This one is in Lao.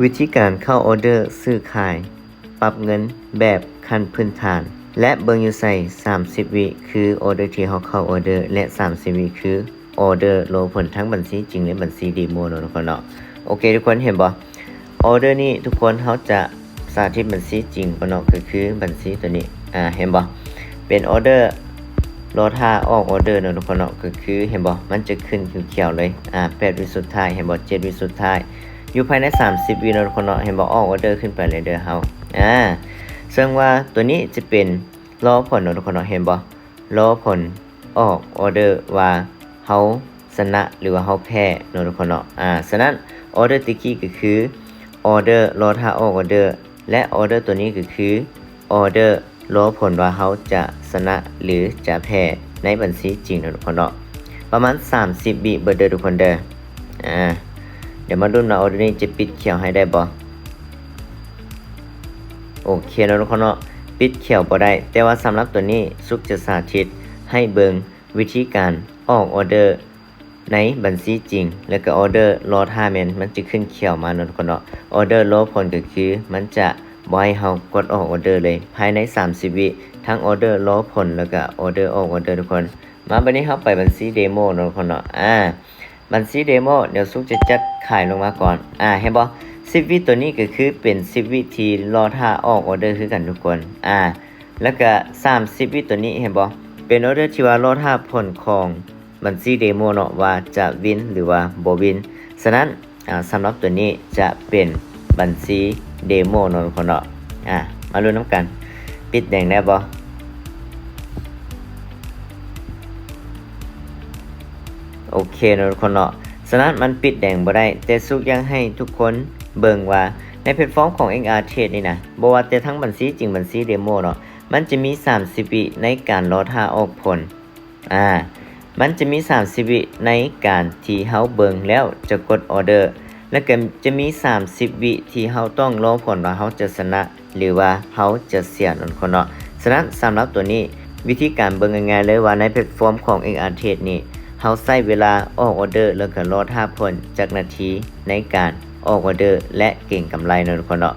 ວິທີການເຂົ້າອອເດີຊື້ຂາຍ ປັບເງິນແບບຂັ້ນພື້ນຖານ ແລະ ເບິ່ງຢູ່ໃສ ສາມສິບວິ ຄືອອເດີທີ່ເຮົາເຂົ້າອອເດີ ແລະ ສາມສິບວິ ຄືອອເດີລໍຜົນທັງບັນຊີຈິງ ແລະ ບັນຊີເດໂມເນາະທຸກຄົນເນາະ. ໂອເຄ ທຸກຄົນເຫັນບໍ່? ອອເດີນີ້ທຸກຄົນ ເຮົາຈະສາທິດບັນຊີຈິງກ່ອນເນາະ ກໍຄືບັນຊີຕົວນີ້ ອາ ເຫັນບໍ່? ເປັນອອເດີລໍຖ້າອອກອອເດີເນາະທຸກຄົນເນາະ ກໍຄືເຫັນບໍ່? ມັນຈະຂຶ້ນຂຽວໆເລີຍ ອາ ແປດວິສຸດທ້າຍ ເຫັນບໍ່? ເຈັດວິສຸດທ້າຍ ຢູ່ພາຍໃນສາມສິບວິເນາະທຸກຄົນເນາະ ເຫັນບໍ່? ອອກອອເດີຂຶ້ນໄປເລີຍເດີເຮົາ ອາ ເຊິ່ງວ່າຕົວນີ້ຈະເປັນລໍຜົນເນາະທຸກຄົນເນາະ ເຫັນບໍ່? ລໍຜົນອອກອອເດີວ່າເຮົາຊະນະ ຫຼືວ່າເຮົາແພ້ເນາະທຸກຄົນເນາະ. ອາ ສະນັ້ນ ອອເດີຕະກີ້ກໍຄືອອເດີລໍຖ້າອອກອອເດີ ແລະ ອອເດີຕົວນີ້ກໍຄືອອເດີລໍຜົນວ່າເຮົາຈະຊະນະ ຫຼື ຈະແພ້ໃນບັນຊີຈິງເນາະທຸກຄົນເນາະ. ປະມານສາມສິບວິເບີດເດີທຸກຄົນເດີ. ອາ ດຽວມາລຸ້ນວ່າອອເດີນີ້ຈະປິດຂຽວໃຫ້ໄດ້ບໍ່? ໂອເຄເນາະທຸກຄົນເນາະ ປິດຂຽວບໍ່ໄດ້ ແຕ່ວ່າສຳລັບຕົວນີ້ ສຸກຈະສາທິດໃຫ້ເບິ່ງວິທີການອອກອອເດີໃນບັນຊີຈິງ ແລ້ວກໍອອເດີລໍຖ້າແມ່ນມັນຈະຂຶ້ນຂຽວມາເນາະທຸກຄົນເນາະ. ອອເດີລໍຜົນກໍຄືມັນຈະບໍ່ໃຫ້ເຮົາກົດອອກອອເດີເລີຍ ພາຍໃນສາມສິບວິ ທັງອອເດີລໍຜົນ ແລ້ວກໍອອເດີອອກອອເດີທຸກຄົນ. ມາບັດນີ້ເຮົາໄປບັນຊີເດໂມເນາະທຸກຄົນເນາະ. ອາ ບັນຊີເດໂມ ດຽວສຸກຈະຈັດຂາຍລົງມາກ່ອນ. ອາ ເຫັນບໍ່? ສິບວິຕົວນີ້ກໍຄືເປັນສິບວິທີ່ລໍຖ້າອອກອອເດີຄືກັນທຸກຄົນ. ອາ ແລ້ວກະສາມສິບວິຕົວນີ້ ເຫັນບໍ່? ເປັນອອເດີທີ່ວ່າລໍຖ້າຜົນຂອງບັນຊີເດໂມເນາະ ວ່າຈະວິນ ຫຼືວ່າບໍ່ວິນ. ສະນັ້ນ ອາ ສຳລັບຕົວນີ້ຈະເປັນບັນຊີເດໂມເນາະທຸກຄົນເນາະ. ອາ ມາລຸ້ນນຳກັນ ປິດແດງໄດ້ບໍ່? ໂອເຄເນາະທຸກຄົນເນາະ. ສະນັ້ນມັນປິດແດງບໍ່ໄດ້ ແຕ່ສຸກຢາກໃຫ້ທຸກຄົນເບິ່ງວ່າໃນແພລດຟອມຂອງ ເອັກອາເທຣດ ນີ້ນະ ບໍ່ວ່າແຕ່ທັງບັນຊີຈິງ ບັນຊີເດໂມເນາະ ມັນຈະມີສາມສິບວິໃນການລໍຖ້າອອກຜົນ. ອາ ມັນຈະມີສາມສິບວິໃນການທີ່ເຮົາເບິ່ງແລ້ວຈະກົດອອເດີ ແລ້ວກໍຈະມີສາມສິບວິທີ່ເຮົາຕ້ອງລໍຜົນວ່າເຮົາຈະຊະນະ ຫຼືວ່າເຮົາຈະເສຍເນາະທຸກຄົນເນາະ. ສະນັ້ນສຳລັບຕົວນີ້ ວິທີການເບິ່ງງ່າຍໆເລີຍວ່າໃນແພລດຟອມຂອງ ເອັກອາເທຣດ ນີ້ ເຮົາໃຊ້ເວລາອອກອອເດີ ແລ້ວກໍລໍຖ້າຜົນຈັກນາທີໃນການອອກອອເດີ ແລະ ເກັງກຳໄລເນາະທຸກຄົນເນາະ.